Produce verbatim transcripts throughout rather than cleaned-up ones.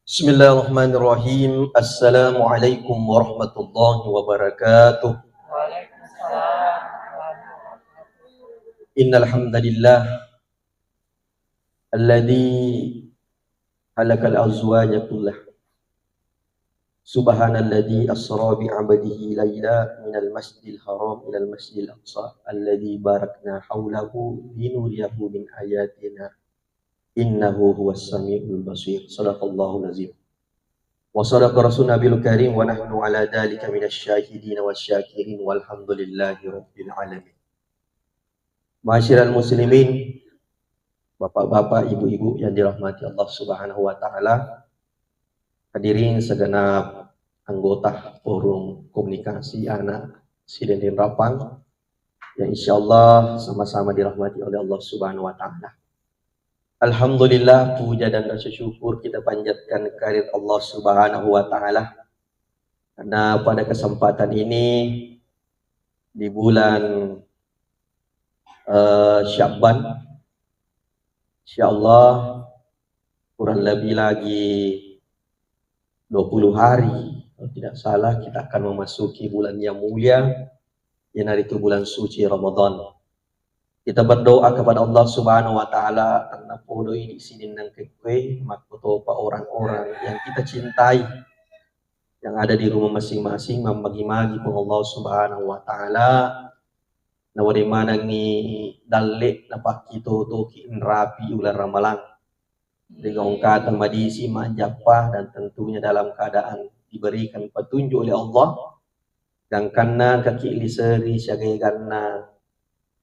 Bismillahirrahmanirrahim. Assalamualaikum warahmatullahi wabarakatuh. Innal hamdalillah, alladzi khalaqal azwaja kullah. Subhanalladzi asra bi 'abdihi laila minal masjidil haram ilal masjidil aqsa alladzi barakna haulahu linuriyahu min ayatina. Innahu huwas samiul basir. Sadaqallahul azim. Wa sadaqa rasul nabiul karim wa nahnu ala dzalika minasy syahidin wasy syakirin walhamdulillahi rabbil alamin. Ma'asyiral muslimin, bapak-bapak, ibu-ibu yang dirahmati Allah Subhanahu wa taala, hadirin segenap anggota forum komunikasi anak Sidending Rapang yang insyaallah sama-sama dirahmati oleh Allah Subhanahu wa taala. Alhamdulillah, puja dan rasa syukur kita panjatkan kehadirat Allah Subhanahu wa taala. Karena pada kesempatan ini di bulan eh, Sya'ban, insyaallah kurang lebih lagi dua puluh hari, kalau tidak salah, kita akan memasuki bulan yang mulia, iyanaritu bulan suci Ramadan. Kita berdoa kepada Allah Subhanahu wa taala, tennapodo idi sininna engkae, makkutopa orang-orang yang kita cintai yang ada di rumah masing-masing, mammagi-magi Puang Allah Subhanahu wa taala, nawedding manengngi dalle napakkitotoki nrapi uleng Ramalang. Rigaung kata madisi majjappa dan tentunya dalam keadaan diberikan petunjuk oleh Allah. Gangkanna kaki liseri siaga eganna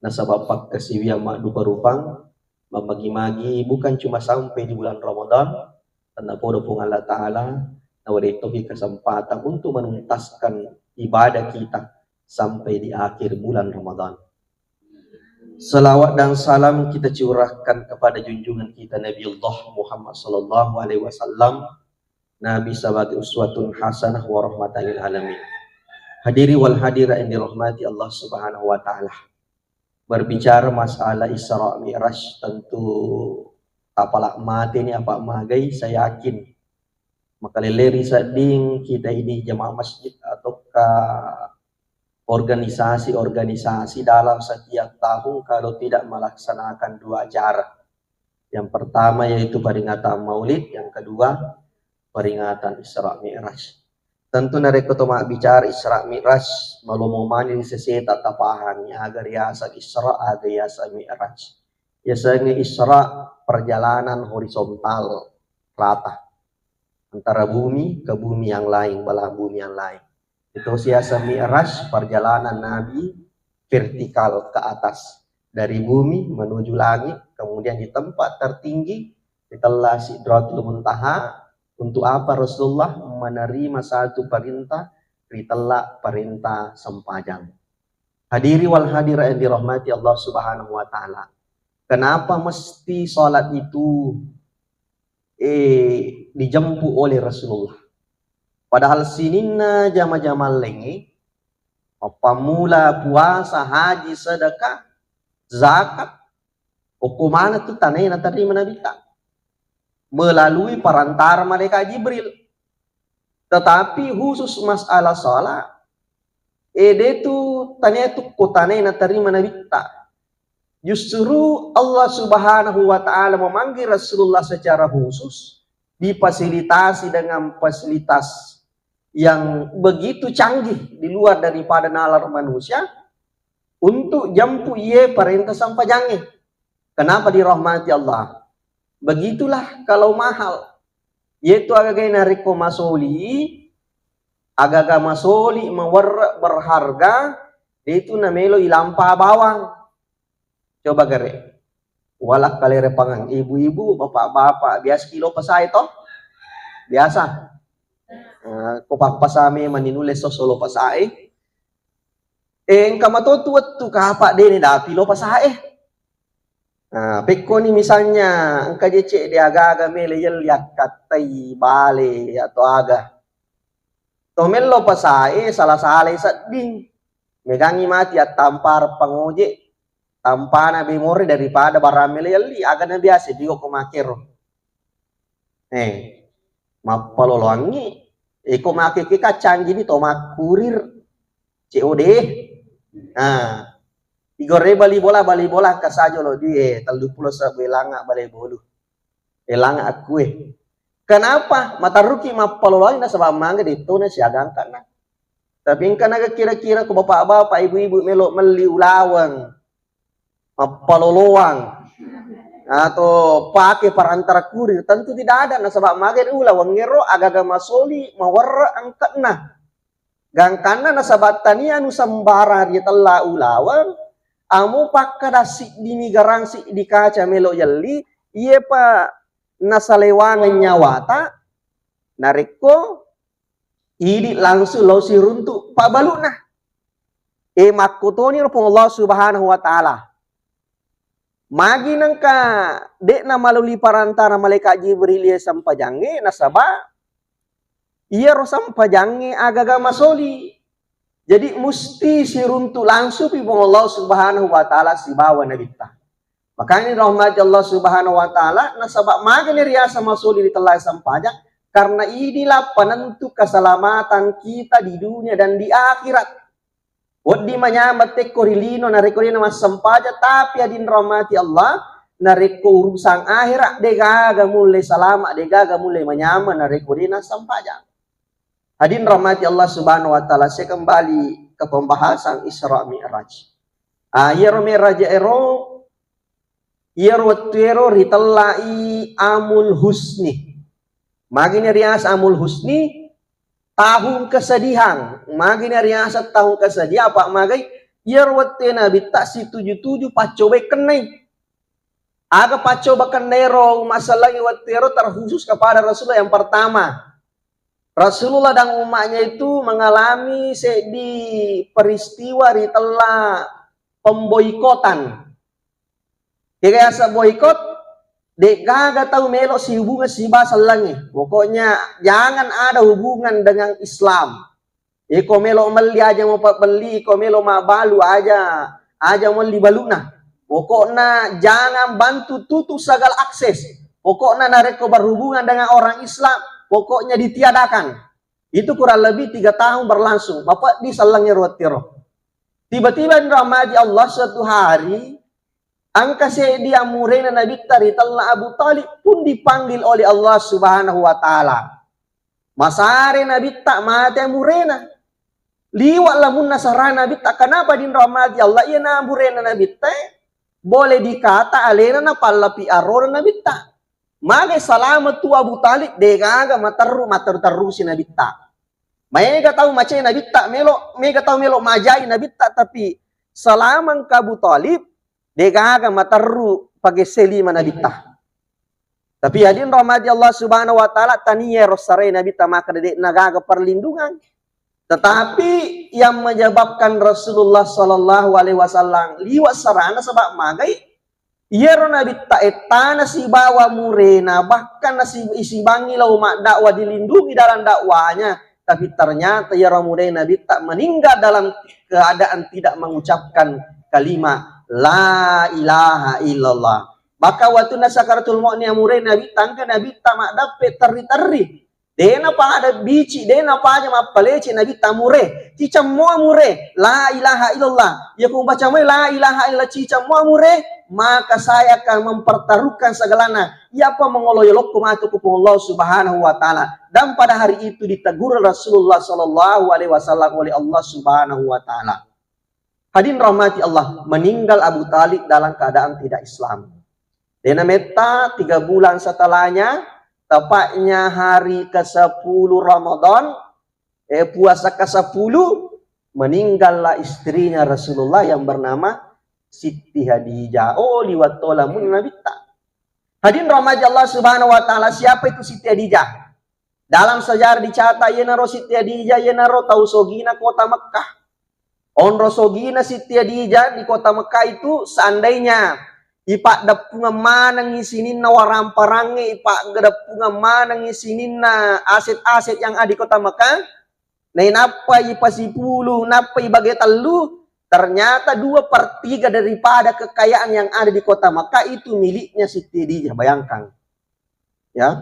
nasaba pakkasiwiang maddupa-rupang, mammagi-magi bukan cuma sampai di bulan Ramadan, tennapodo Puang Allah Ta'ala nawedding toki kesempatan untuk menuntaskan ibadah kita sampai di akhir bulan Ramadan. Salawat dan salam kita curahkan kepada junjungan kita Nabiullah Muhammad sallallahu alaihi wasallam, Nabi sebagai uswatun hasanah wa rahmatan lil alamin. Hadiri wal hadirat yang dirahmati Allah Subhanahu wa taala. Berbicara masalah Isra Mi'raj, tentu tapalak mate ni apa magai, saya yakin makalelleri sedding kita ini jemaah masjid ataukah organisasi-organisasi dalam setiap tahun kalau tidak melaksanakan dua acara. Yang pertama yaitu peringatan Maulid, yang kedua peringatan Isra Mi'raj. Tentu narekko to mabbicara Isra Mi'raj, malomo mani seseta tapahangi aga riaseng Isra, aga riaseng Mi'raj. Yasengnge Isra perjalanan horizontal, rata, antara bumi ke bumi yang lain, belahan bumi yang lain. Itu siaseng Mi'raj, perjalanan Nabi vertikal ke atas, dari bumi menuju langit, kemudian di tempat tertinggi, ritella Sidratul Muntaha. Untuk apa Rasulullah menerima satu perintah, ritella perintah sempajang? Hadiri wal hadirat yang dirahmati Allah Subhanahu wa taala. Kenapa mesti salat itu eh, dijempu oleh Rasulullah? Padahal sininna jama-jama lengnge, mappammula puasa, haji, sedekah, zakat, okko maneng tu tanae natarima Nabitta melalui perantara malaikat Jibril. Tetapi khusus masalah salat, eh, de tu tanae tu ko tanae natarima Nabitta. Justru Allah Subhanahu wa taala memanggil Rasulullah secara khusus, difasilitasi dengan fasilitas yang begitu canggih di luar daripada nalar manusia untuk jampu iye parenta sampajangnge. Kenapa dirahmati Allah? Begitulah kalau mahal. Yaitu agaga narekko masoli, agaga masoli, mawerre, berharga, itu namelo ilampa bawang. Coba gare. Wala kalere pangang, ibu-ibu, bapak-bapak, biasa kilo pasae toh? Biasa. Nah, ko pappasame mani nulle sosolo pasae. Eh, engka matotu wettu kapa dene dapi lo pasae. Nah, pekkoni misalnya engka je cedde aga-aga mele yelli akkattai bale atau aga. To mello pasae sala-salai sedding. Megangi mati attampar pangoje, tampana bemore daripada barang mele yelli, aga na biasa digo ko makero. Eh. Mappaloloangngi, iko make ke kacanggi ni to makkurir, C O D. Nah, igore bali bola, bali bola engka sajo lo dui, eh, tellu pulo sebbu elanga bale bolu. Elanga aku, eh. Kenapa? Matarruki mappaloloangngi nasaba mangga detto na siaga angkana. Tapi engka naga kira-kira ko bapak-bapak, ibu-ibu melo melli ulaweng, mappaloloang atau pake perantara kurir, tentu tidak ada. Nasaba mage ulaweng ero agaga masoli mawerre engkana. Gangkanna nasaba tania anu sembarang ritella ulaweng, amu pakkada siddi mi garang siddi kaca melo yelli, iyepa nasalewangeng nyawata, narekko idi langsung lao siruntu pabbalu'na. E, makkutoni ro Puang Allah Subhanahu wa Ta'ala. Magi nengka de'na maloli parantara malaikat Jibril iya sempajangnge, nasaba iyaro sempajangnge agaga masoli. Jadi musti siruntu langsung pi Puang Allah Subhanahu wa Ta'ala sibawa Nabitta. Makanya rahmati Allah Subhanahu wa Ta'ala, nasaba magani riasa masoli ri tellae sempajang, karena inilah penentu keselamatan kita di dunia dan di akhirat. Wedding manyameng tekko ri lino narekko de'na massempajang, tapi adinro rahmati Allah, narekko urusan akhirat, degaga mulle salama, degaga mulle manyameng narekko de'na sempajang. Hadirin rahmati Allah Subhanahu wa Ta'ala, saya kembali ke pembahasan Isra Mi'raj. Ah, iyaro Mi'raj ero, iyaro wettu ero ritellai Amul Husni. Magini riaseng Amul Husni, tahun kesedihan. Magini riaseng tahun kesedihan, apa magai? Iyaro wettu e Nabitta situju-tuju paccobai kennai. Aga paccoba kennai ro umma sellengnge wettu ero terkhusus kepada Rasulullah yang pertama. Rasulullah dan umatnya itu mengalami seddi peristiwa ritella pemboikotan. Kega yaseng boikot, de'gaga tau melo sihubungan siba sellengnge. Pokoknya jangan ada hubungan dengan Islam. Iko melo melli aja mupabbelli, iko melo mabbalu aja, aja melli baluna. Pokokna jangan bantu tutup segala akses. Pokokna narekko berhubungan dengan orang Islam, pokoknya ditiadakan. Itu kurang lebih tiga tahun berlangsung. Mapeddi sellengnge ro wettu ero. Tiba-tiba rahmati Allah, suatu hari engka seddi amurena Nabitta ritella Abu Thalib pun dipanggil oleh Allah Subhanahu wa Ta'ala. Masare Nabitta, mate amurena. Liwa lamunna sara Nabitta. Kenapa, hadirin rahmati Allah? Iyana amurena Nabitta, boleh dikata alena napallapi arona Nabitta. Magai salama tu Abu Thalib, degaga materru, materru-terrusi Nabitta. Maega tau macai Nabitta, melo, mega tau melo majai Nabitta, tapi salama engka Abu Thalib, degaga materru pagesse lima Nabitta. Tapi hadirin rahmati Allah Subhanahu wa Ta'ala, tania ro sarai Nabitta maka de'na gaga perlindungan. Tetapi yang menyebabkan Rasulullah sallallahu alaihi wasallam liwa sarana, sebab magai iyaro Nabitta ettana sibawa murena, bahkan nasi-, isibangi lao maddakwah, dilindungi dalam dakwahnya. Tapi ternyata iyaro murena Nabitta meninggal dalam keadaan tidak mengucapkan kalimat la ilaha illallah. Bahkan wettunna sakaratul maut ni amurena Nabitta, engka Nabitta maddappe terri-terri. De'na pada bici, de'na paja mappaleci Nabitta mure. Cicammo mure, la ilaha illallah. Iya ku baca mai la ilaha illallah, cicammo mure, maka saya akan mempertaruhkan segalana. Iyapa mangolo yolokku matu ku Puang Allah Subhanahu wa Ta'ala. Dan pada hari itu ditegur Rasulullah sallallahu alaihi wasallam oleh Allah Subhanahu wa Ta'ala. Hadirin rahmati Allah, meninggal Abu Thalib dalam keadaan tidak Islam. De'na metta, tiga bulan setelahnya, tepatnya hari kesepuluh Ramadan, eh, puasa kesepuluh, meninggallah istrinya Rasulullah yang bernama Siti Khadijah. Oh, liwat tola mun Nabitta. Hadirin rahmati Allah Subhanahu wa Ta'ala, siapa itu Siti Khadijah? Dalam sejarah dicatat, iyanaro Siti Khadijah, iyanaro tau sogina kota Mekkah. Onro sogina Siti Khadijah di kota Mekkah itu, seandainya ipaddeppungeng manengngi sininna waramparangnge, ipaddeppungeng manengngi sininna aset-aset yang ada di kota Mekkah, nainappa ipasipulu, nappa ibage tellu, ternyata dua per tiga daripada kekayaan yang ada di kota Mekkah itu miliknya Siti Khadijah. Bayangkan. Ya.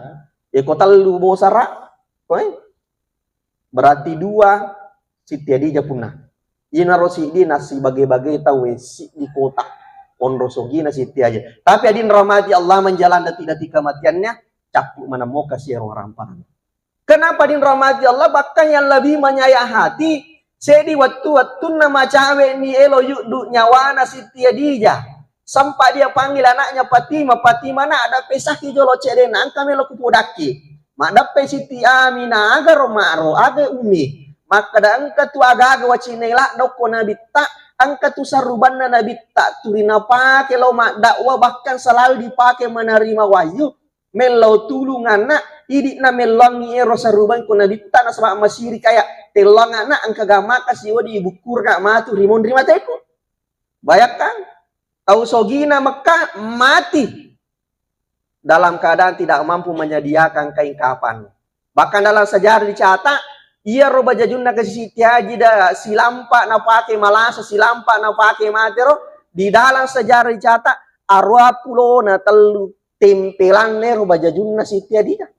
Iko tellu bosara, koe? Berarti dua Siti Hadijah punna. Inaro siddi nasibage-bage tau e siddi kota. Onro sogina Siti Hadijah. Tapi adin rahmati Allah menjelang detik-detik kematiannya, cappu maneng moka siero waramparanna. Kenapa adin rahmati Allah? Bahkan yang lebih menyayat hati, seddi wettu-wettunna macawe ni elo yuddu nyawana Siti Hadijah. Sempat dia panggil anaknya Fatimah, "Fatimah nak, ada pesaki jolo cedena, engka melo kupodakki." Maddappe Siti Aminah, "Aga ro maro, aga Ummi?" Makkeda, "Engka tu aga-aga wacinna ladde ko Nabitta, engka tu sarrubanna Nabitta, tu rinapake lao maddakwa, bahkan selalu dipake menerima wahyu, mellau tulung anak, idi'na melloangi ero sarrubang ko Nabitta, nasaba masiri kaya telloang anak, engka gamaka siodi bukkurka matu rimon rimateku." Bayangkan, tau sogina Mekah mati dalam keadaan tidak mampu menyediakan kain kafan. Bahkan dalam sejarah dicatat, iyaro bajajunna ke Siti Hadijah silampa napake malasa, silampa napake matero, di dalam sejarah dicatat, arua pulona tellu tempelanna ero bajajunna Siti Hadijah.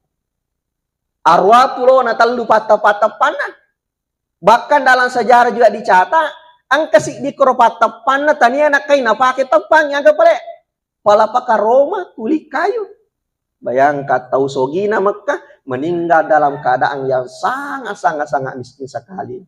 Arua pulona tellu patta-pattappanna. Bahkan dalam sejarah juga dicatat, engka siddi koro pattappanna tania nakkai napake teppangi, aga pale? Pala pakaroma kulit kayu. Bayangkan, tau sogina Mekah meninggal dalam keadaan yang sangat, sangat, sangat miskin sekali.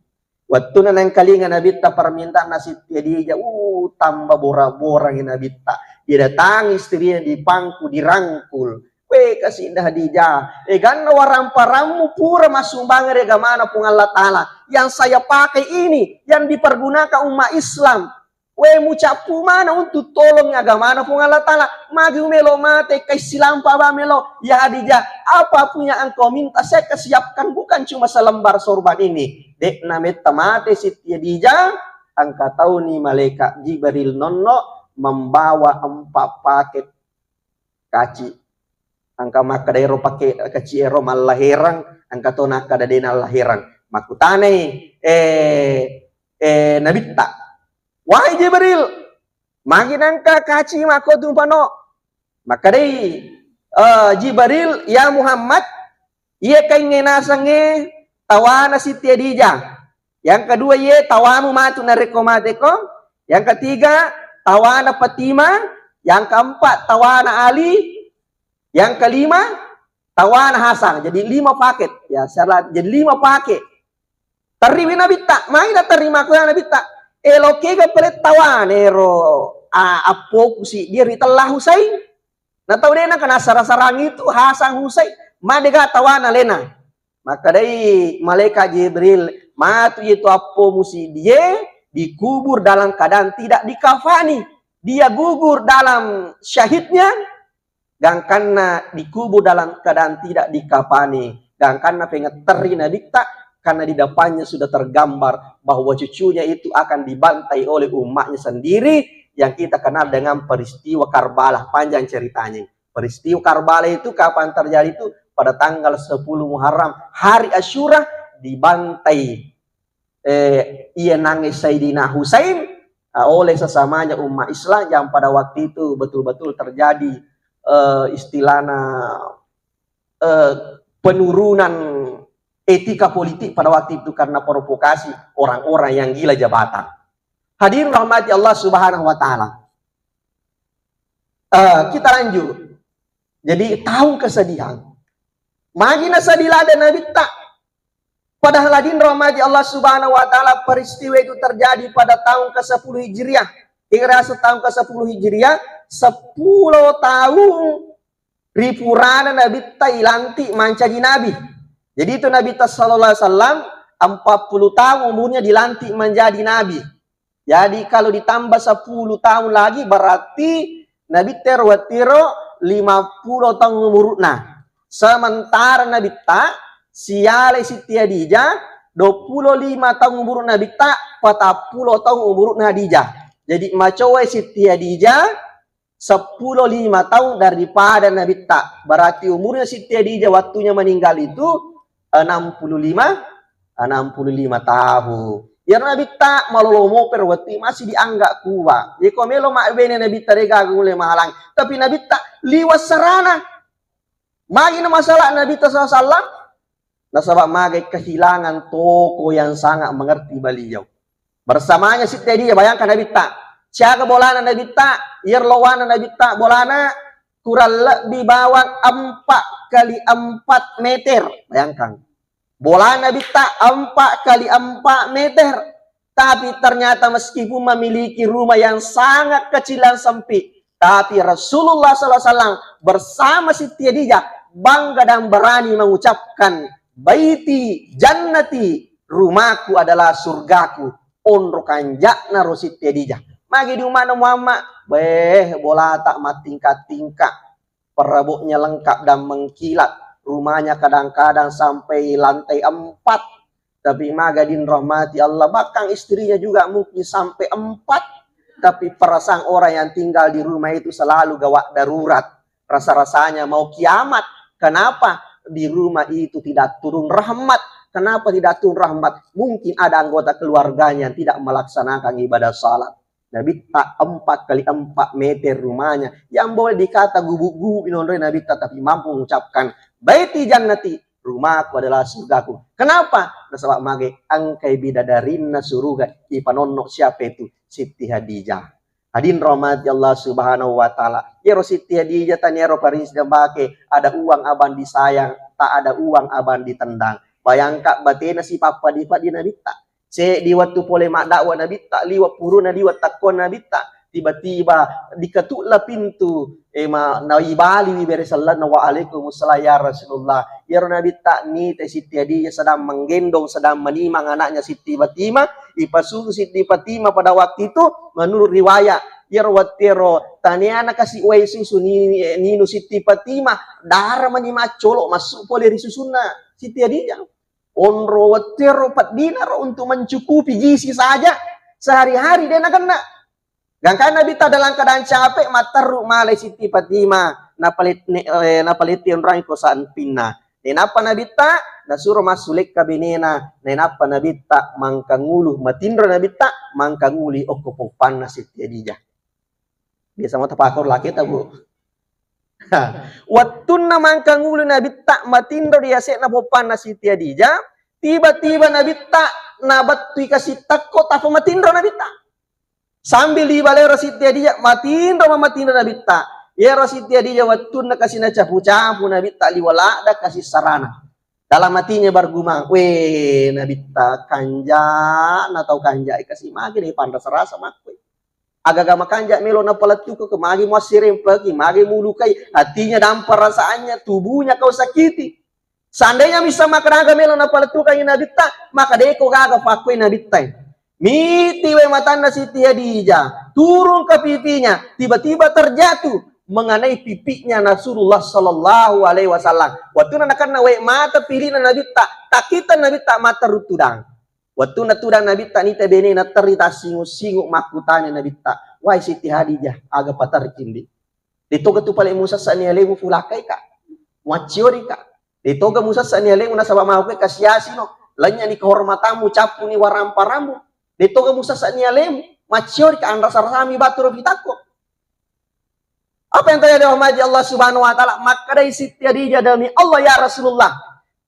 Wettuna naengkalinga Nabitta permintaan Siti Hadijah, uh, tambah bora-borangi Nabitta. Dia datangi istrinya, dipangku, dirangkul. "We, Kasidah Hadijah, eganna waramparammu pura massumbangeng ri agamana Puang Allah Ta'ala. Yang saya pakai ini, yang dipergunakan umat Islam. We, mucappu mana untuk tolong agamana Puang Allah Ta'ala. Magi melo mate, kai silampa ba melo. Ya Hadijah, apapun yang engkau minta, saya kesiapkan, bukan cuma selembar sorban ini." De'na metta mate Siti Hadijah, engka tauni malaikat Jibril nonno membawa empat paket kaci. Engka makkeda ero pake kaci ero mallaherang, engka to nakkeda de nallaherang. Makkutanai, eh, eh, Nabitta, "Wahai Jibril, magi nangka kaci makko tumpano?" Makkedai, eh, Jibril, "Ya Muhammad, iya kaingnge nasengnge tawana Siti Hadijah. Yang kedua, iye tawamu matu narekko mateko. Yang ketiga, tawana Fatimah. Yang keempat, tawana Ali. Yang kelima, tawana Hasan." Jadi lima paket. Ya, salah. Jadi lima paket. Terriwi Nabitta, mai naterima ko Nabitta. Elo kega pale tawana ero, a, appoku si dia ritella Husain. Na tau de nakana sara-sarang itu Hasan Husain. Madega tawana lena. Makkedai malaikat Jibril, "Matu itu appomu si dia dikubur dalam keadaan tidak dikafani. Dia gugur dalam syahidnya, gangkanna dikubur dalam keadaan tidak dikafani." Gangkanna pengetterri Nabitta, karena di depannya sudah tergambar bahwa cucunya itu akan dibantai oleh umatnya sendiri, yang kita kenal dengan peristiwa Karbala. Panjang ceritanya. Peristiwa Karbala itu kapan terjadi itu? Pada tanggal sepuluh Muharram, hari Asyura, dibantai, eh, iya nangnge Sayyidina Husain, eh, oleh sesamanya umat Islam yang pada waktu itu betul-betul terjadi, eh, istilahnya, eh, penurunan etika politik pada waktu itu karena provokasi orang-orang yang gila jabatan. Hadirin rahmati Allah Subhanahu wa Ta'ala. Eh, kita lanjut. Jadi, taung kesedihan. Magi naseddi ladde Nabitta. Padahal hadirin rahmati Allah Subhanahu wa Ta'ala, peristiwa itu terjadi pada tahun kesepuluh Hijriah. Ingerasa tahun kesepuluh Hijriah, sepuluh tahun ri purana Nabitta ilantik mancaji nabi. Jadi itu Nabitta sallallahu alaihi wasallam empat puluh tahun umurnya dilantik menjadi nabi. Jadi kalau ditambah sepuluh tahun lagi berarti Nabitta ero wettiro lima puluh tahun umurna. Sementara Nabitta sialai Siti Hadijah dua puluh lima tahun umurna Nabitta, patappulo tahun umurna Hadijah. Jadi macoai Siti Hadijah sepuluh lima tahun daripada Nabitta. Berarti umurnya Siti Hadijah waktunya meninggal itu enam puluh lima, enam puluh lima tahun. Ya Nabitta malolo moper waktu masih dianggap kuat. Jadi ko melo mabbene Nabitta de gaga nulle mahalang. Tapi Nabitta liwa' sarana. Magi na masalah Nabitta sallallahu alaihi wasallam? Nasaba magai kehilangan tokoh yang sangat mengerti beliau. Bersamanya Siti Khadijah, bayangkan Nabitta. Siaga bolana Nabitta, iyaro lowana Nabitta, bolana kurang lebih bawang empat kali empat meter. Bayangkan. Bolana Nabitta empat kali empat meter. Tapi ternyata meskipun memiliki rumah yang sangat kecil dan sempit, tapi Rasulullah sallallahu alaihi wasallam bersama Siti Khadijah bangga dan berani mengucapkan, "Baiti jannati, rumahku adalah surgaku." Onro kanja'na ro Siti Khadijah. Magi di umma'na Muhammad, beh, bolata mattingka-tingka, perabotnya lengkap dan mengkilat, rumahnya kadang-kadang sampai lantai empat. Tapi maga din rahmati Allah, bahkan istrinya juga mungkin sampai empat. Tapi perasaan orang yang tinggal di rumah itu selalu gawat darurat. Rasa-rasanya mau kiamat. Kenapa? Di rumah itu tidak turun rahmat. Kenapa tidak turun rahmat? Mungkin ada anggota keluarganya yang tidak melaksanakan ibadah salat. Nabitta empat kali empat meter rumahnya. Yang boleh dikata gubuk-gubuk inonroi Nabitta, tapi mampu mengucapkan, "Baiti jannati, rumahku adalah surgaku." Kenapa? Nasaba mage engkai bidadarinna suruga ipanonno siapa itu? Siti Khadijah. Hadirin rahmati Allah Subhanahu wa Ta'ala. Iyaro Siti Khadijah taniaro parinsi bake, ada uang abang disayang, tak ada uang abang ditendang. Bayangka batena sipappadi-padi Nabitta. Seddi wettu pole maddakwa Nabitta, liwa puruna, liwa takkona Nabitta. Tiba-tiba diketuklah pintu, eh, ma-, naibaliwi bere sellenna, "Waalaikumsalam ya Rasulullah." Iyaro Nabitta nite Siti Khadijah sedang menggendong, sedang menimang anaknya Siti Fatimah. Ipasusu Siti Fatimah pada waktu itu, menurut riwayat, iyaro wettuero taniana kasi wae susu ni-, ninu Siti Fatimah, dara mani maccolo massu pole ri susunna Siti Khadijah. Onro wettuero peddinaro untuk mencukupi gizi saja sehari-hari de nakenna. Gangkanna Nabitta dalam keadaan capek, matteru malai Siti Fatimah, napalet-, ne-, eh, napalette onrang ko sampinna. Nainappa Nabitta nasuro massulekka benena, nainappa Nabitta mangkangulu, matinro Nabitta mangkanguli okko poppanna Siti Khadijah. Biasa mau tapakor laki ta, Bu. Wettunna mangkangulu Nabitta matinro ri yase'na poppanna Siti Khadijah, tiba-tiba Nabitta nabettui kasi tekko, tappa matinro Nabitta. Sambil dibalero Siti Khadijah, matinro mamatinro Nabitta. Iyaro Siti Khadijah wettunna kasi nacapu-capu Nabitta liwa ladda kasi sarana. Dalam hatinya bergumam, "Weh, Nabitta, kanja na tau kanja kasi magi deh panrasa-rasa makkoi. Agaga makanja melo napalettuko ke magi muassirempeki, magi mulukai." Hatinya dan perasaannya, tubuhnya kau sakiti. Seandainya bisa makkeda aga melo napalettukangi Nabitta, maka deko gaga pakkoi Nabitta. Miti wae matanna Siti Khadijah, turun ke pipinya, tiba-tiba terjatuh mengenai pipinya Rasulullah sallallahu alaihi wasallam. Wettunna nakenna wae mata pilina Nabitta, takkita Nabitta mata rutudang. Wettunna tudang Nabitta nita benena terri tassingu-singu makkutana Nabitta, "Wai Siti Khadijah, aga paterri cindi? Detoga tu pale musessa ni alemu pulakai ka? Muacciori ka? Detoga musessa ni alemu nasaba mauke kasiasi no. Lenya ni kehormatammu, cappu ni waramparammu. Detoga musessa ni alemu, macciori ka, anrasa-rasami batu ro pitakko." Apa yang terjadi, rahmati Allah Subhanahu wa Ta'ala? Makkedai Siti Khadijah, "Demi Allah, ya Rasulullah,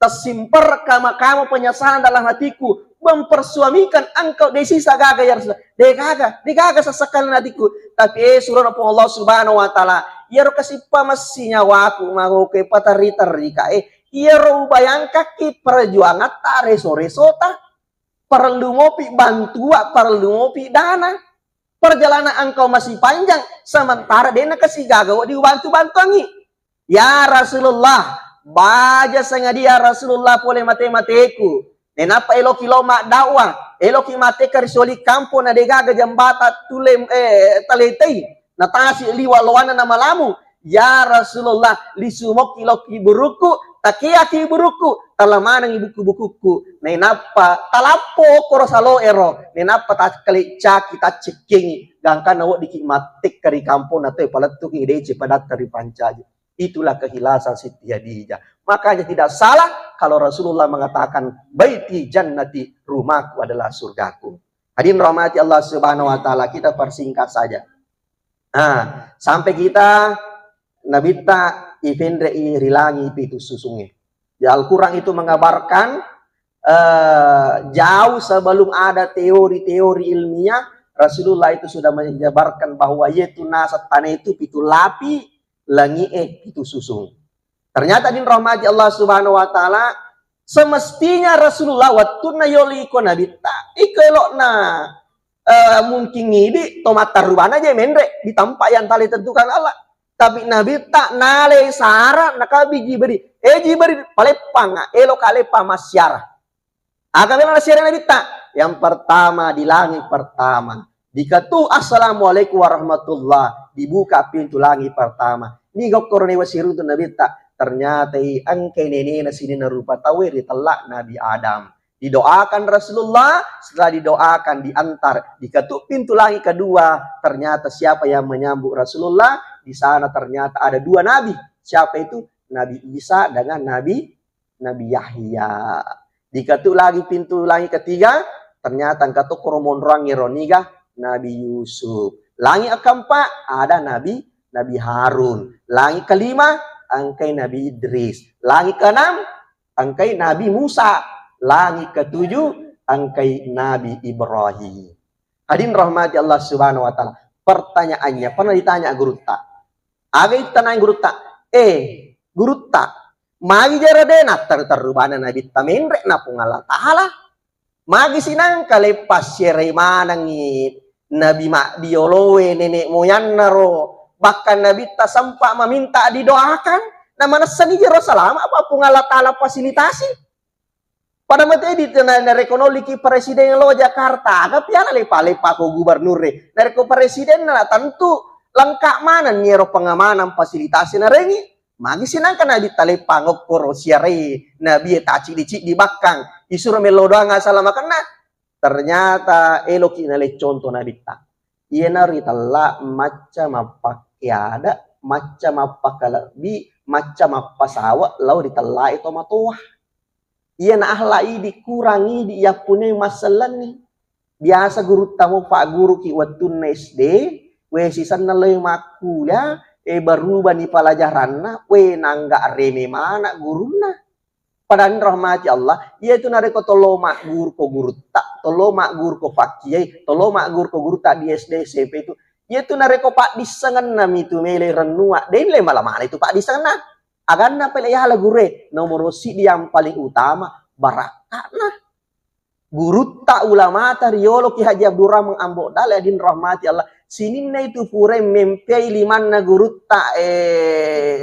tersimpan kamu penyesalan dalam hatiku, mempersuamikan engkau, de sisa gaga, ya Rasulullah. De gaga, de gaga sesekali hatiku. Tapi, eh, surona Puang Allah Subhanahu wa Ta'ala, iyaro kasippa messi nyawaku, magoke paterri-terri ka, eh, iyaro ubayangkaki perjuangatta reso-resota. Perlu mopi bantua, perlu mopi dana. Perjalanan engkau masih panjang, sementara dena kasi gaga dibantu-bantuangi. Ya Rasulullah, baja sengadia Rasulullah pole mate-mateku. Nainappa eloki lo maddakwah, eloki mateka ri soli kampo na de gaga jambata tule, eh, taletei, na tasi liwa loana na malamu. Ya Rasulullah, lisu mokki lokki burukku, takeaki burukku, tala manengi buku-bukukku. Nainappa talappo koro salo ero, nainappa takkaleccaki, taccekkengi, gangkanna weddiki mattekka ri kamponna tau palettuki dece padatta ripancaji. Itulah keikhlasan Siti Khadijah. Makanya tidak salah kalau Rasulullah mengatakan, "Baiti jannati, rumahku adalah surgaku." Hadirin rahmati Allah Subhanahu wa Ta'ala, kita persingkat saja. Nah, sampai kita Nabitta Ifenre'i ri langi pitu susungnge. Di Al-Quran itu mengabarkan, eh, jauh sebelum ada teori-teori ilmiah, Rasulullah itu sudah menjabarkan bahwa yaitu nasab tanah itu pitu lapi, langi'e pitu susung. Ternyata, hadirin rahmati Allah Subhanahu wa Ta'ala, semestinya Rasulullah wettunna yolo iko nabitta, iko elo'na, eh, mungkin idi to mattarubana je menre di tempat yang telah ditentukan Allah. Tapi nabitta nalai sara, nakabi Jibril. Eh, Jibril, paleppang, elo kaleppang massiara. Aga memang nasiara nabitta? Yang pertama, di langit pertama. Diketuk, "Assalamualaikum warahmatullah." Dibuka pintu langit pertama. Niga okkoro newa siruntu nabitta? Ternyata i engkai nenena sininna rupa tauwe ritella Nabi Adam. Didoakan Rasulullah, setelah didoakan, diantar, diketuk pintu langit kedua. Ternyata siapa yang menyambut Rasulullah? Di sana ternyata ada dua nabi. Siapa itu? Nabi Isa dengan Nabi Nabi Yahya. Diketuk lagi pintu langit ketiga, ternyata engka to koro monroang ero niga Nabi Yusuf. Langit keempat ada Nabi Nabi Harun. Langit kelima engkai Nabi Idris. Langit keenam engkai Nabi Musa. Langit ketujuh engkai Nabi Ibrahim. Hadirin rahmati Allah Subhanahu wa Ta'ala. Pertanyaannya, pernah ditanya gurutta. Aga itanai gurutta? Eh, gurutta, magi jara de natteru-terru bana nabitta menre na Puang Allah Ta'ala? Magi sinangka leppa siarai manengi nabi mabbioloe, nenek moyanna ro, bahkan nabitta sempat meminta didoakan, na manessani jero salama apa Puang Allah Ta'ala fasilitasi? Pada mate di na-, narekko noliki presiden lo Jakarta, aga piala lepa-lepa ko gubernur e. Narekko presiden na tentu lengkap maneng ni ero pengamanan fasilitasi narengi. Magi sinangka nabitta lepa ngokkoro siarai nabi e tacidi-cidi bakkang. Isuro melo doang asala makenna. Ternyata eloki nale contoh nabitta. Iyana ritella macca mappakkeada, macca mappakalebbi, macca mappasawa lao ritellai tomatoa. Iyana ahla idi kurang idi yappunai massellenni. Biasa gurutta mo pagguruki wettunna S D, we sisenna lao makkulia, e berubani pelajaranna, we nangga reme mana gurunna. Padahal rahmati Allah, iyatu narekko tolo magguru ko gurutta, tolo magguru ko fakkiyai, tolo magguru ko gurutta di S D S M P itu, iyatu narekko paddissengenna mitu mele rennua, delle mala-mala itu paddissengenna. Aganna pele yala gurue, nomoro siddi yang paling utama barakka'na. Gurutta ulamata riolo Ki Haji Abdurrahman Ambo Dale, hadirin rahmati Allah. Sininna itu pura mempei limanna gurutta, eh,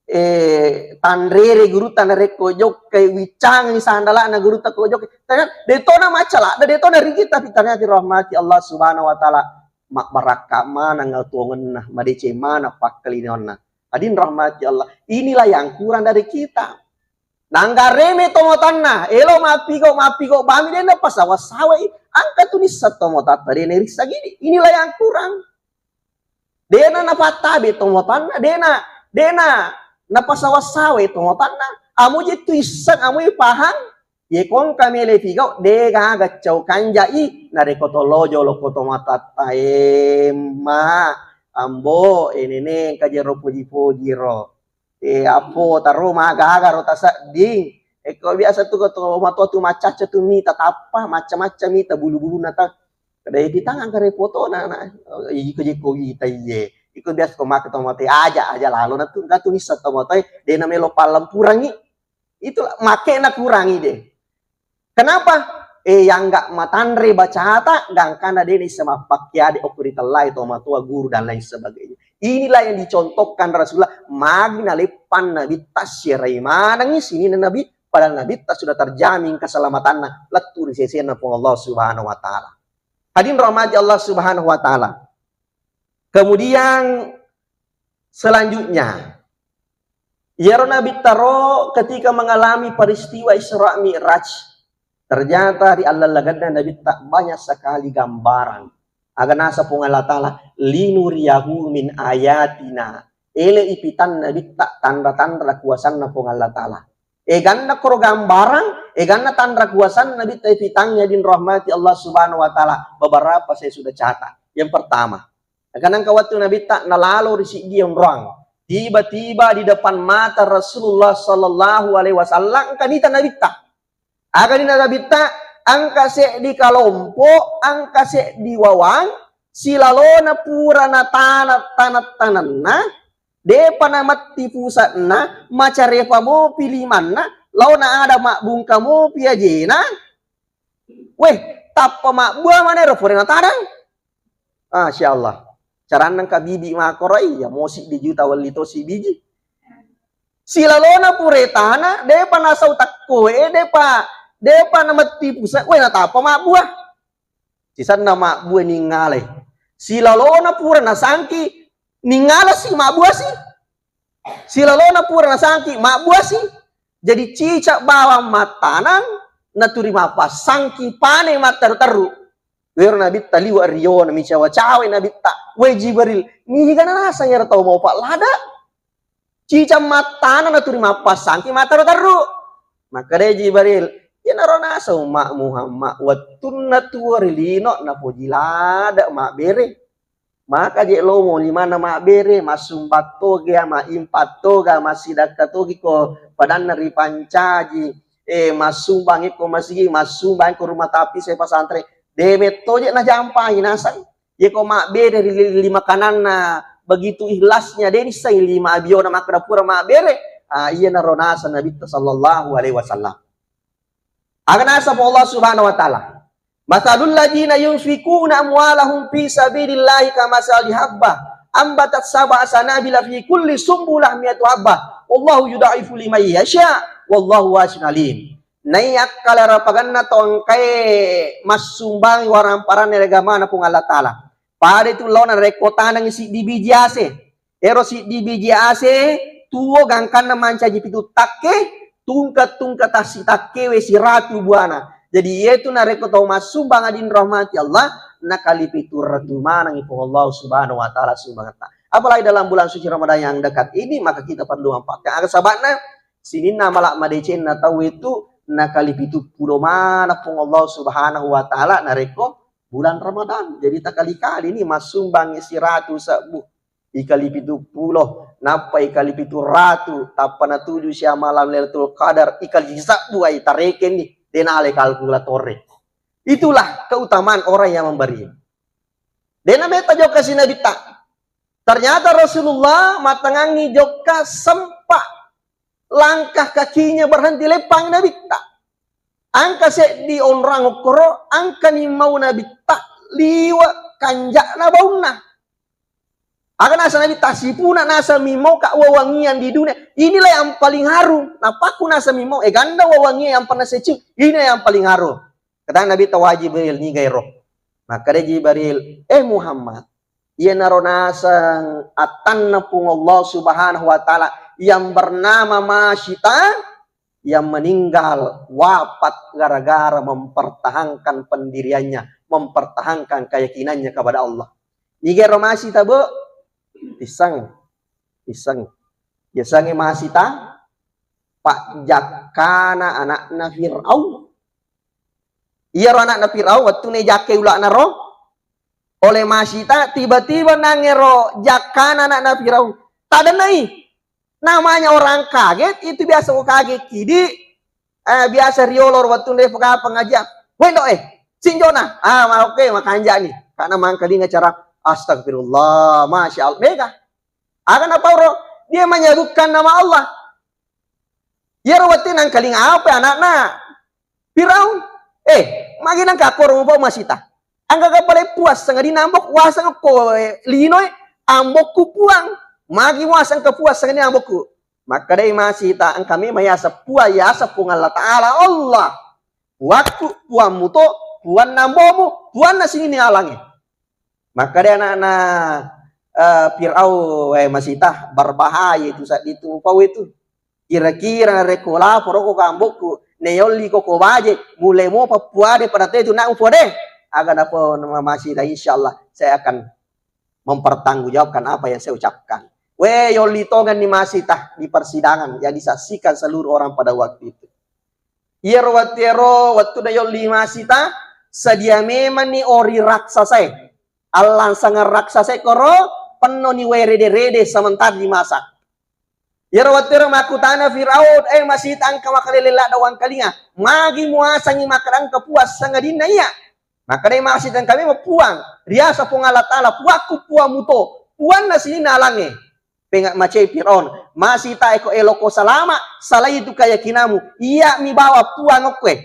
eh, tanrere gurutta narekko jokkai, wiccangi sandalana gurutta ko jokkai. Ternyata detona macca ladde, detona rigi, tapi ternyata dirahmati Allah Subhanahu wa Ta'ala. Mabbarakka maneng atuongenna, madeceng maneng pakkalinoanna. Hadirin rahmati Allah. Inilah yang kurang dari kita. Nangga reme tomotanna, elo mappigo, mappigo bami, dena pasawa-sawai, angka tu nisseng tomotatta, dena rissagidi. Inilah yang kurang. Dena napattabe tomotanna, dena, dena napasawa-sawai tomotanna. Amu je tu isseng, amu je pahang, ye kongka mele pigau, de gaga cau kanjai, narekko tolo jolo ko tomatatta, eh, ma, ambo, eh, nene, engka jero poji-poji ro. Eh, apo taro maga-aga ro tasedding. Eko biasa tu ko to matoa tu macacca tu mita tappa, macca-macca mita bulu-buluna ta. Kada ipitang angka repotona na. Iko jeko ita iye. Iko biasa ko maka to mate aja, aja lalo na tu, engka tu nisseng to mate, de na melo pallempurangi. Itu make na kurangi de. Kenapa? Eh, yang nggak matanre bacata, gangkana de nisseng mappakkiade okko ritellai tomatoa, guru, dan lain sebagainya. Inilah yang dicontohkan Rasulullah, magi naleppan Nabitta siarai manengi sininna Nabi, padahal Nabitta sudah terjamin keselamatanna lettu ri sesena Puang Allah Subhanahu wa Ta'ala. Hadirin rahmati Allah Subhanahu wa Ta'ala. Kemudian selanjutnya, iyaro Nabitta ro ketika mengalami peristiwa Isra Mi'raj, ternyata ri allallaganna Nabitta banyak sekali gambaran. Aga nasa Puang Allah Ta'ala, "Linuriyahu min ayatina." Ele ipitang Nabitta tanra-tanra kuasanna Puang Allah Ta'ala. Eganna koro gambaran, eganna tanra kuasanna Nabitta ipitang, hadirin rahmati Allah Subhanahu wa Ta'ala. Beberapa saya sudah catat. Yang pertama, Nakanangka wettu Nabitta nalalo ri siddi onroang. Tiba-tiba di depan mata Rasulullah sallallahu alaihi wasallam engka nita Nabitta. Aga nita Nabitta, engka seddi kalompo, engka seddi wawang, silalona pura natana tanat-tananna, depa nametti puse'na, macarepa mopi limanna, laona ada mabbungka mopi ajena. Weh, tappa mabbua manero pura natanang. Masya Allah. Caranna engka bibi makkoro, iya mosi di juta welli tosi biji. Silalona pura tana, depa nasau takkoe, depa, depa nametti puse, weh, natappa mabbua. Sisenna mabbua ningalai. Silalona pura nasangki, ningalasi mabbuasi. Silalona pura nasangki, mabbuasi. Jadi cicak bawang mattanang, naturi mappasangki pane matteru-teru. Wero Nabitta liwa riona, micawa-cawai Nabitta. Weh Jibril, niga nasang ero tau maupa lada? Cicak mattanang naturi mappasangki matteru-teru. Makkeda Jibril, iyanaro naseng umma Muhammad, wettunna tuo ri lino napoji lada mabbere. Maka je lomo limanna mabbere, massumbang toga, maimpak toga, massidakka togi ko padanna ripancaji, eh, massumbang ko masigi, massumbang ko rumah tapi saya pesantren, de metto je najampangi naseng. Yeko mabbere ri li-, lima kananna begitu ikhlasnya, de nissai lima abiona makkeda pura mabbere. Ah, iyanaro naseng Nabitta sallallahu alaihi wasallam. Aga naseng Allah Subhanahu wa Ta'ala, "Matsalul ladzina yunfiquna amwalahum fi sabilillahi kamatsali habbah ambatat sab'a sanabila fi kulli sumbulah mi'atu habbah, wallahu yudha'ifu liman yasha, wallahu wasi'un alim." Naiya akkalarapaganna tau engkae massumbang waramparanna ri agamana Puang Allah Ta'ala. Pada itu laona rekko tanengngi siddi biji ase. Ero siddi biji ase tuo gangkanna mancaji pitu takke, tungke-tungke tassi takke we siratu buana. Jadi, iyetu narekko tau massumbang adin rahmati Allah, nakali pitu ratu manengngi Puang Allah Subhanahu wa Ta'ala sumbangetta. Apalagi dalam bulan suci Ramadan yang dekat ini, maka kita perlu manfaatkan. Aga sababna, sininna mala madecenna tau itu nakali pitu pulo maneng Puang Allah Subhanahu wa Ta'ala narekko bulan Ramadan. Jadi takali-kali ni massumbang siratu sebbu, ikali pitu pulo, nappa ikali pitu ratu, tappa natuju sia malam Lailatul Qadar, ikali sebbu ai tarekenni, denale kalkulatorre. Itulah keutamaan orang yang memberi. Dena meta jokka si Nabitta. Ternyata Rasulullah matangangi jokka sempat langkah kakinya berhenti leppang Nabitta. Angka seddi onrang okkoro, angkani mau Nabitta liwa kanjakna baunna. Aga nasa Nabitta, sipuna nasa mimau ka wawangian di dunia. Inilah yang paling harum. Napakku nasa mimau, eh, ganda wawangian yang pernah saya cium. Ini yang paling harum. Kata Nabitta, "Wah Jibril, niga ero?" Makkeda Jibril, "Eh Muhammad, iyanaro naseng attanna Puang Allah Subhanahu wa Ta'ala yang bernama Masita, yang meninggal wafat gara-gara mempertahankan pendiriannya, mempertahankan keyakinannya kepada Allah." Niga ero Masita, Bu? Pisseng. Pisseng. Biasange Masita, pajjakkana anakna Fir'aun. Iyaro anakna Fir'aun, wettuna jakkai ula'na ro, oleh Masita, tiba-tiba nangero jakkana anakna Fir'aun. Tadenai. Namanya orang kaget, itu biasa ko kaget kidi, eh, biasa riolo ro wettuna de' pega pengajian. Wendo, eh, sinjona. Ah, ma-, oke, makanjani. Karena mangkalinga cara, astagfirullah, masya Allah. Mega. Aga napauro, dia menyebutkan nama Allah. Iyaro wettue nangkalinga apa anakna Firaun. Eh, magi nangka koro mupa Masita. Angka kapale puas sangadi nambok wasang ko, eh, linoe ambokku puang. Magi wasang ke puas sangadi nambokku. Makkedai Masita, engka memang yaseng puang, yaseng Puang Allah Ta'ala, Allah. Puakku, puammu to, puanna ambomu, puanna sininna alangnge. Makkeda anakna, eh, Firaun, "Wae Masita, berbahaya itu saat itu pau itu. Kira-kira narekko laporo ko kambokku, neyolli ko ko baje, mulai mopa puade pada tetu nak upode." Aga napa Masita, "Insya Allah saya akan mempertanggungjawabkan apa yang saya ucapkan." We, yolli tongenni Masita di persidangan yang disaksikan seluruh orang pada waktu itu. Iyaro wettu ero, wettu na yolli Masita, sedia memanni ori raksasae. Allangsangeng raksasae koro, pennoni wae rede-rede sementara dimasak. Iyaro wettuero makkutana Firaun, "Eh, masita engka makalele ladda wangkalinga. Magi muasangi makkeda engka Puang sangadinna iya?" Makkedai masita engka memeng Puang, riaseng Puang Allah Ta'ala, Puakku Puang muto, Puanna sininna alangnge. Penga macai Firaun, masita eko eloko salama, salai tu kayakinamu, iya mi bawa Puang okkoe.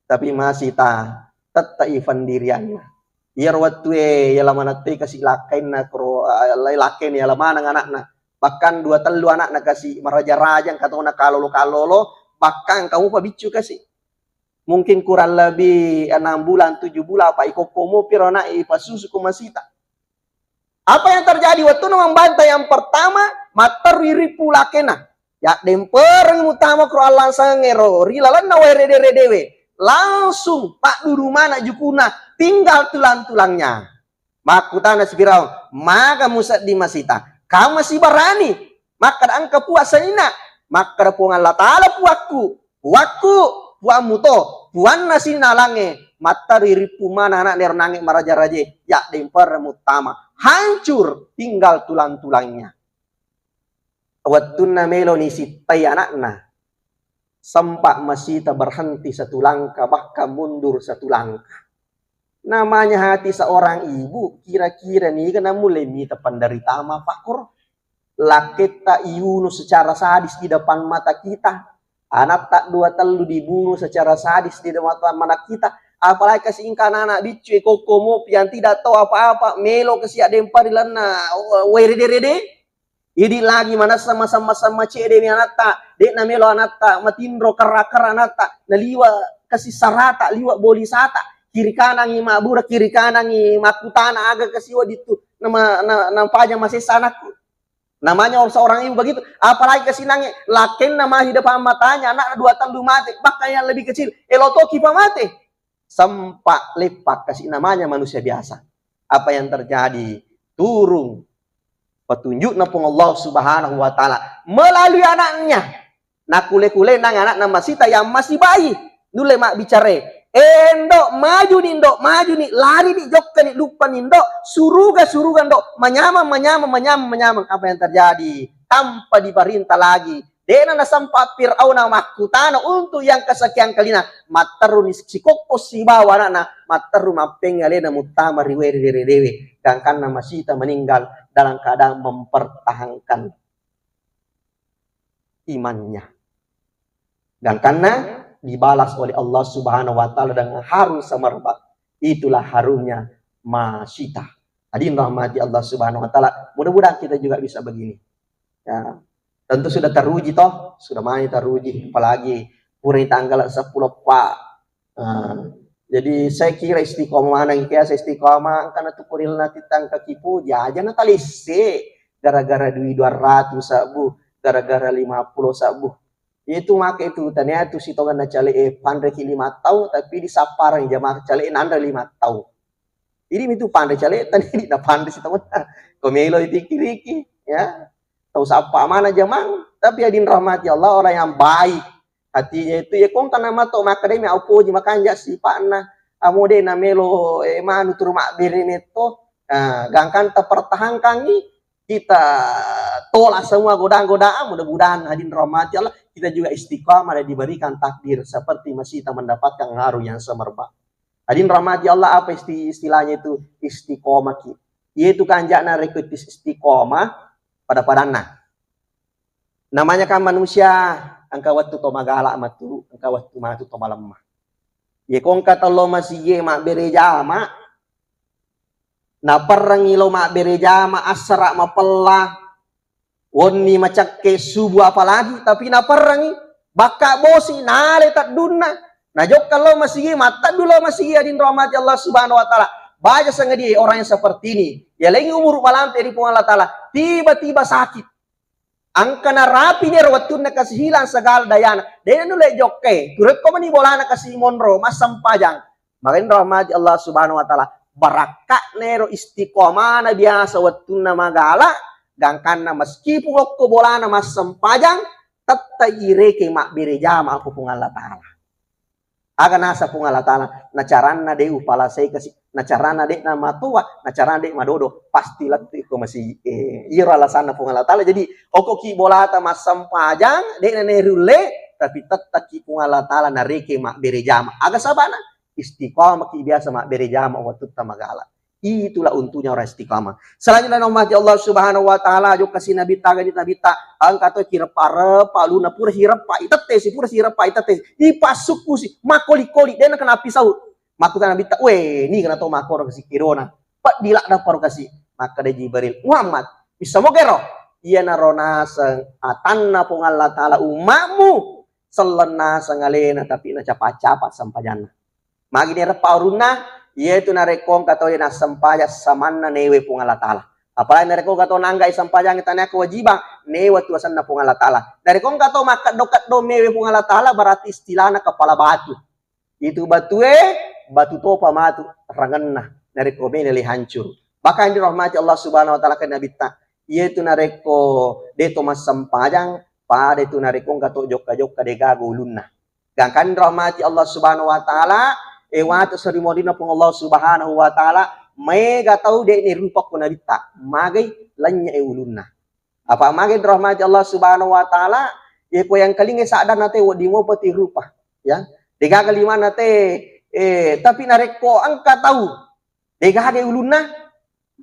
Tapi masita tette'i pendirianna. Iyaro wettue yala manettai kasi lakkainna koro, eh, lakkainna yala maneng anakna. Bahkan dua tellu anakna kasi maraja-raja, engka tona kalolo-kalolo, bahkan engka mupa biccu kasi. Mungkin kurang lebih enam bulan, tujuh bulan, apa ikokko mopi ro anak ipasusu ko masita. Apa yang terjadi? Wettunna mambanta yang pertama, matterui rippu lakkainna. Yaddempereng muttama koro allansangengero ri lalenna wae rede-redewe. Langsung padduru mana jukuna, tinggal tulang-tulangnya. Makkutana si Firaun, "Maga musedding masita? Kau masih berani makkeda engka Puang sanina?" Makkeda Puang Allah Ta'ala, "Puakku, Puakku, Puammu to, Puanna sininna alangnge." Matterui rippu mana anakna ero nangnge maraja-raje, yaddempereng muttama. Hancur, tinggal tulang-tulangnya. Wettunna meloni sittai anakna, sempat masita berhenti satu langkah, bahkan mundur satu langkah. Namanya hati seorang ibu, kira-kira niga namulle mita penderitaan mafakkoro? Lakketta iuno secara sadis di depan mata kita. Anatta dua tellu dibunuh secara sadis di depan mata kita. Apalagi kasi engka anak-anak biccu e kokko mopi yang tidak tahu apa-apa, melo kasi addempari lanna, oh, wae rede-rede. Idi lagi manessa masam-masam macedde mi anatta, de'na melo anatta matinro kerra-kerra anatta, naliwa kasi sarata, liwa boli sata, kiri kanangi mabbura, kiri kanangi makkutana aga kasiwa dittu, nama, na, nampajang masessa anakku. Namanya or-, seorang ibu begitu, apalagi kasi nangnge, lakkainna mahi depan matanya, anakna dua tellu mate, bahkan yang lebih kecil, elo toki pa mate. Sempat lepak kasi namanya manusia biasa. Apa yang terjadi? Turun petunjukna Puang Allah Subhanahu wa Ta'ala melalui anaknya. Nakule-kule nang anakna masita yang masih bayi. Nulle mabbicara, "Eh, ndok, maju ni, ndok, maju ni, lari ni, jokka ni, luppa ni, ndok, suruga, suruga, ndok, manyameng, manyameng, manyameng, manyameng." Apa yang terjadi? Tanpa diperintah lagi. De'na nasempa Fir'auna makkutana untuk yang kesekian kalina. Matterru ni sikokko sibawa anakna, matterru mappeng alena muttama ri wae rede-redewe. Gangkanna masita meninggal dalam keadaan mempertahankan imannya. Gangkanna dibalas oleh Allah Subhanahu wa Ta'ala dengan harum semerbak. Itulah harumnya masita. Hadirin rahmati Allah Subhanahu wa Ta'ala. Mudah-mudahan kita juga bisa begini. Ya, tentu sudah teruji toh, sudah mani teruji, apalagi pura tanggal sepuluh, Pak. Ah, jadi saya kira istiqomah maneng, kaya saya istiqomah, engka na tu kurilna titang kaki puji, aja na talesse, gara-gara dui dua ratus sabbu, gara-gara lima puluh sabbu. Itu make itu, tania tu sitongan na cale, eh, panre ki lima tau, tapi di sapparang jamaah cale nanre lima tau. Ini mitu panre cale, tadi di na panre sitongan. Ko melo dipikiriki, ya. Tau sappa mana jamang, tapi adin rahmati Allah, orang yang baik. Hatinya itu, ya, kong kana mato makkadai mi au poji makanja sipa'na. Amo de na melo, eh, manu turu mabbere metto. Nah, gangkan tapertahankangi, kita tolak semua godaan-godaan. Mudah-mudahan hadirin rahmati Allah, kita juga istiqamah dan diberikan takdir seperti masita mendapatkan haru yang semerbak. Hadirin rahmati Allah, apa isti-, istilahnya itu? Istiqomah ki. Yaitu kanjana rekko istiqomah pada-padanna. Namanya kan manusia, engka wettu to magala matu, engka wettu matu to malemma. Ye ko engka tello masigi mabbere jama, naperrengi lo mabbere jama, assara mapella, wonni macakke subuh apalagi, tapi naperrengi, bakka bosi, nale teddunna, najokka lo masigi, matteddu lo masigi, adin rahmati Allah Subhanahu wa Ta'ala. Baja sangadi orang yang seperti ini, yalengi umur malampe ri Puang Allah Ta'ala, tiba-tiba sakit. Engka narapi ni ero wettunna kasi hilang segala dayana. Dena nulle jokkai. Turekko mani bolana kasi monro, massempajang. Maka inro rahmati Allah Subhanahu wa Ta'ala. Barakka'na ero istiqomana biasa wettunna magala, gangkanna meskipun okko bolana massempajang, tette ireke mabbere jama ko Puang Allah Ta'ala. Aga nasa Puang Allah Ta'ala, na caranna de' upalasai kasi, na caranna de' namatoa, na caranna de' madodo, pasti lettu' ko masigi. Eh, iyaro alasanna Puang Allah Ta'ala. Jadi, okoki bolata massempajang, de' na nerulle, tapi tettakki Puang Allah Ta'ala nareke mabbere jama. Aga sabana? Istiqamaki biasa mabbere jama wattutta magala. Itulah untungnya orang istiqamah. Selanjutnya, rahmati Allah Subhanahu wa Ta'ala, jokka si Nabitta, gani Nabitta, engka to kireppa-reppa, luna pura sireppa, itette si, pura sireppa, itette si, ipassukkusi, makkoli-koli, de' na kena pisau. Makkutana Nabitta, "We, ni kena to makkoro kasi kedona? Peddi ladda paro kasi." Makkeda Jibril, "Muhammad, bisa mogero?" Iyanaro naseng atanna Puang Allah Ta'ala umma'mu, selleng naseng alena, tapi nacapa-capa sempajanna. Magi nereppa urunna, iyatu narekko engka tau nassempajang samanna newe Puang Allah Ta'ala. Apalagi narekko engka tau nanggai sempajang tania kewajiban, newe tu asenna Puang Allah Ta'ala. Narekko engka tau makkeddo-keddo mewe Puang Allah Ta'ala, berarti istilahna kepala batu. Itu batue, batu topa matu rangenna. Narekko mene le hancur. Bahkan dirahmati Allah Subhanahu wa Ta'ala ke Nabitta. Iyatu narekko deto massempajang, pada itu narekko engka to jokka-jokka degaga ulunna. Gangkan rahmati Allah Subhanahu wa Ta'ala, e watu seri monrinna Puang Allah Subhanahu wa Ta'ala, maega tau de' ni rupa ko Nabitta, magai lennye e ulunna. Apa magai rahmati Allah Subhanahu wa Ta'ala, ye ko yang kelinge sadar nate wedding mopa ti rupa, ya. Degaga lima nate, eh, tapi narekko engka tau degaga ulunna,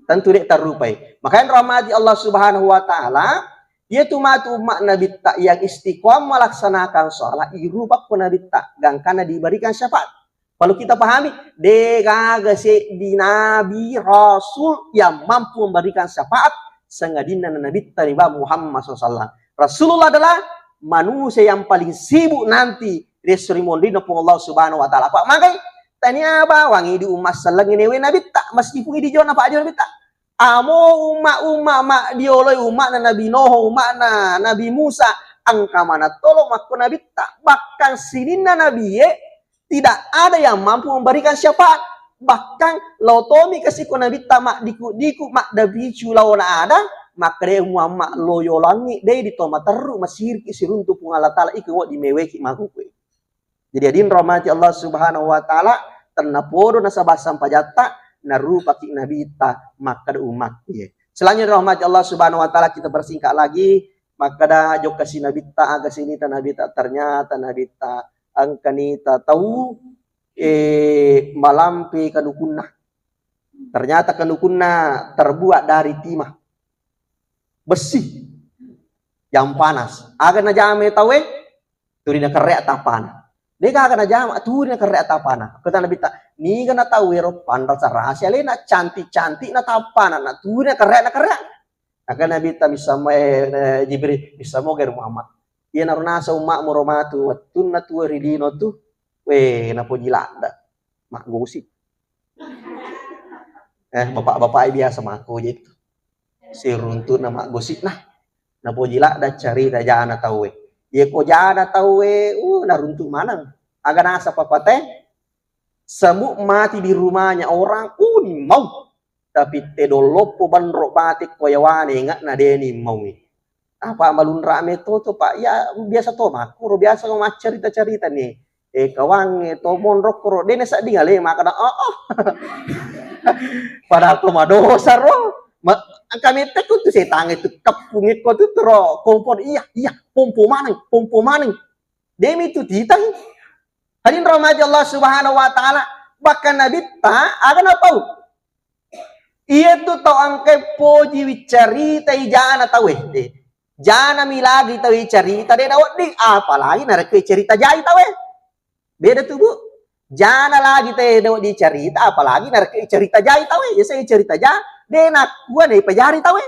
tentu de' tarrupai. Makanya rahmati Allah Subhanahu wa Ta'ala, iyatu matu umma Nabitta yang istiqomah melaksanakan sholat, irupa ko Nabitta, gangkana diberikan syafaat. Perlu kita pahami, degaga seddi nabi, rasul yang mampu memberikan syafaat sengadinna Nabitta riba Muhammad sallallahu alaihi wasallam. Rasulullah adalah manusia yang paling sibuk nanti ri esso ri monrinna Puang Allah Subhanahu wa Ta'ala. Apa magai? Tania bawangi di umma sellengi newe Nabitta, meskipun idi jona Pak jona Nabitta. Amo umma-umma maddioloi umma'na Nabi Nuh, umma'na Nabi Musa, engka mana tolo makko Nabitta. Bahkan sininna nabie tidak ada yang mampu memberikan syafaat. Bahkan lao tomi kasi ko Nabitta maddiku-diku, maddapicu laona ada, makkeda Muhammad lo yolangi de' di to materru masiriki siruntu Puang Allah Ta'ala iko di meweki makukue. Jadi adinro mati Allah Subhanahu wa Ta'ala, tennapodo nasaba sampajatta narupaki Nabitta makkeda umma'e. Selanjutnya rahmati Allah Subhanahu wa Ta'ala, kita bersingkat lagi, makkeda jokka si Nabitta, aga sinita Nabitta, ternyata Nabitta engka nita tau, eh, malampe kanukunna. Ternyata kanukunna terbuat dari timah. Besi yang panas. Aga najame tauwe? Tuli nakerre tappana. Degaga najama, tuli nakerre tappana. Kata Nabitta, niga na tau ero panrasa-rasi alena, cantik-cantik na tappana, na tuli nakerre, nakerre. Maka Nabitta missamo, eh, eh, Jibril, missamo gero Muhammad. Iyanaro nasa umma'mu ro matu, wettunna tuo ri lino tu, weh, napoji ladda, maggosip. Eh, bapak-bapak biasa makko je tu. Siruntu'na maggosipna. Napoji ladda carita jana tauwe. Ye ko jana tauwe, uh, naruntu maneng. Aga nasa papate, semut mati di rumahnya orang, uh, nimmau. Tapi tedong loppo banro bate ko yawane ingatna de nimmaui. Apa malunra me to, to, Pak? Ya, biasa to makkoro, biasa ko maccarita-carita ni. Eh, kawangnge to monro koro, de nasedding ale makkeda, "Oh, oh." Padahal ko madosa ro. Ma-, engka mettekku tu setangnge tu, keppungnge ko tu tero kompor, "Iya, iya, pompo maneng, pompo maneng." Demi tu titang. Hadin rahmati Allah Subhanahu wa Ta'ala, bahkan Nabitta, aga napau? Iyatu tau engkai poji wiccarita ijana tauwe. Eh, jana mi lagi tauwe carita de nawedding, apalagi narekko carita jai tauwe. Beda tu, Bu. Jana lagi te nawedding carita, apalagi narekko carita jai tauwe. Ya, saya carita ja, de nakkua de pajari tauwe.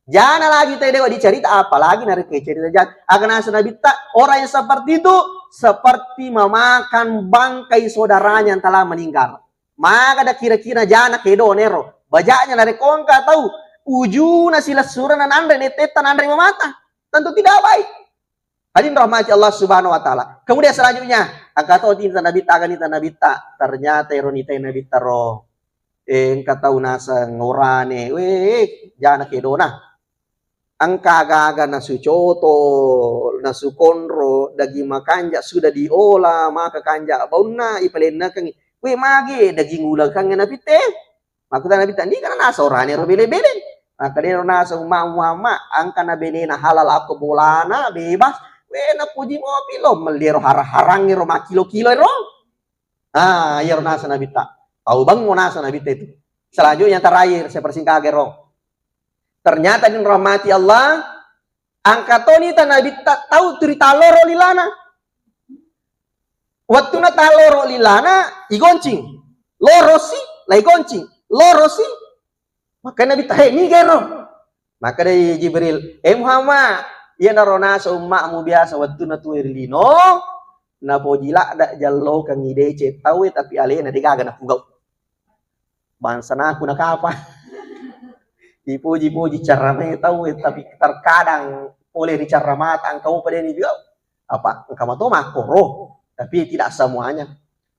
Jana lagi te dewa dicerita, apalagi narekko cerita ja-, aga nasa Nabitta, orang yang seperti itu seperti memakan bangkai saudaranya yang telah meninggal. Maga da kira-kira jana kedo nero. Bajaknya narekko engka tau ujuna silessureng nanre, netetta nanre mamata. Tentu tidak baik. Hadirin rahmati Allah Subhanahu wa Ta'ala. Kemudian selanjutnya, engka to nita Nabitta, aga nita Nabitta. Ternyata ero nita Nabitta ro, eh, engka tau naseng orane, weh, jana kedona. Engka aga-aga nasu coto, nasu konro, daging makanja sudah diola, maka kanja baunna, ipalennekengngi. We mage daging ulakengnge napitte? Makkutana Nabitta, "Niga nanasa orane ro bele-bele?" Makkeda ero nasa umma Muhammad, engka na belena halal akko bolana, bebas. We napoji mopi lo, melli ero harang-harang ero makkilo-kilo ero. Ah, iyaro nasa Nabitta. Tau bangngo nasa Nabitta itu. Selanjutnya yang terakhir, saya persingkat ero. Ternyata dirahmati Allah, engka toni ta Nabitta tau turi taloro lilana. Wettuna taloro lilana, igoncing. Lorosi, la igoncing. Lorosi. Makkeda Nabitta, "He, niga ero?" Makkeda Jibril, "Eh Muhammad, iyanaro nasa ummamu biasa wettuna tuwe ri lino, napoji ladda jallokengngi deceng tauwe, tapi alena degaga napugau." Bangsa naku nakapa. Dipuji-puji caramae tauwe, tapi terkadang pole ri caramata engka upa deni juga. Apa engka mato makkoro, tapi tidak semuanya.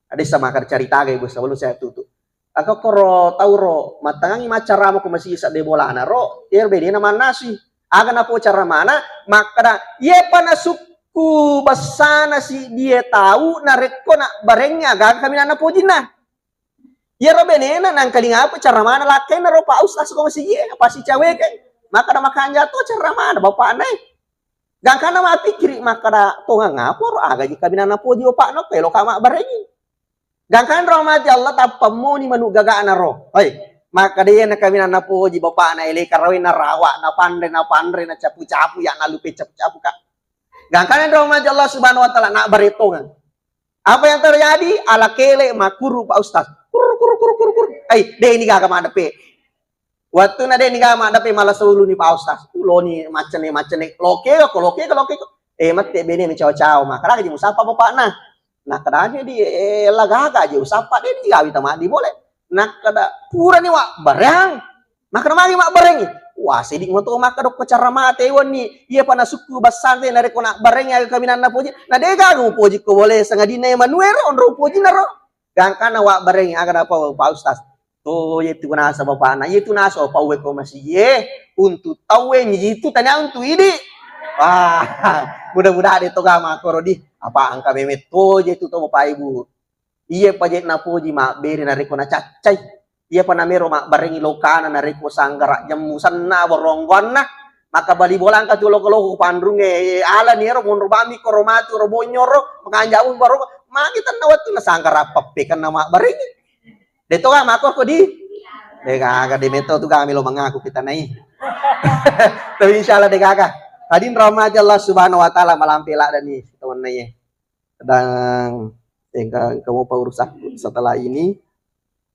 Ada sama kada cerita gai, Bu, sebelum saya tutup. Aga koro tau ro, mattangangi maccarama ko masigi sedde bolana ro, er bedena mannasui. Aga napo caramana, makkeda, "Iyepa nasukku bessana si die tau narekko nabbarengngi agaga kaminang napojinna." Iyaro benena nangkalingape caramana lakkainna ro Pak Ustaz ko masigi e, apa sicaweke. Makkeda makanja to caramana bapakna e. Gangkanna mappikkiri makkeda, "Tongang apa ro, agaji kaminang napoji bapakna ko eloka mabbarengngi?" Gangkanna rahmati Allah, tappa moni manu gagana ro. Hoi, makkeda iyana kaminang napoji bapakna ele karawe narawa, napanre, napanre, nacapu-capu, ya nalupe capu-capu ka. Gangkanna rahmati Allah Subhanahu wa Ta'ala, nabbare tongang. Apa yang terjadi? Ala kele makkuru Pak Ustaz. Kur, kur, kur, kur, kur. Ai, de ni gaga maddepe. Wettuna de ni gaga maddepe, mala seuluni Pak Ustaz. Uloni macene-macene. Loke ko, loke ko, loke ko. Eh, mette bene mencawa-cawa. Makkeda ji musappa bapakna. Nakkeda ji di, eh, la gaga ji usappa, de ni gawi tamaddi bole. Nakkeda purani wa barang. Makkeda magi mabbarengngi? Wah, sedi mato makkeda ko caramata wenni, iya pa nasukku bassante narekko nabbarengngi aga kaminang napoji, na de gaga mupoji ko bole sangadinna manue ro onro upojinna ro. Gangkanna wabbarengngi aga napa Pak Ustaz. To, yetu nasa bapakna, yetu nasa pau ko masigi e, untuk tauwe itu tanya untuk idi. Wah, mudah-mudahan de to gama koro di. Apa engka meme to je tu to Bapak Ibu. Iya pa je napoji mabbere narekko nacaccai. Iya pa namero mabbarengngi lokana narekko sanggara jemmu senna boronggoanna. Maka bali bolangka tu loko-loko panrungnge, eh, alani ero monro bammi koro matu ro bonyoro, makanja baro, magi tenna wettu na sanggara peppe kenna mabbarengngi. De to ga mako ko di? De gaga de meto tu ga melo mengaku kita nai. Tapi insyaallah de gaga. Tadi rahmati Allah Subhanahu wa Ta'ala malampe ladani teman nai. Dan engka, engka mopa urusan setelah ini.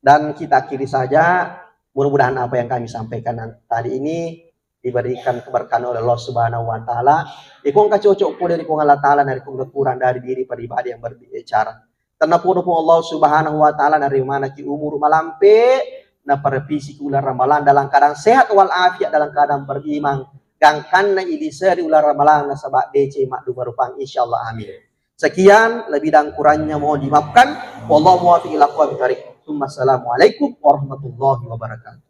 Dan kita akhiri saja. Mudah-mudahan apa yang kami sampaikan nan-, tadi ini diberikan keberkahan oleh Allah Subhanahu wa Ta'ala. Iko engka cocok pole ri Puang Allah Ta'ala, narekko kurang dari diri pribadi yang berbicara. Tennapodo Puang Allah Subhanahu wa Ta'ala narimanaki umuru malampe, naparepisiki ulang Ramalang dalam keadaan sehat wal afiat, dalam keadaan beriman. Gangkanna iliseri ulang Ramalang nasaba deceng maddumarupang, insyaallah, amin. Sekian, lebih dan kurangnya mohon dimaafkan. Wallahu muwaffiq ila aqwamit thariq. Tsumma assalamualaikum warahmatullahi wabarakatuh.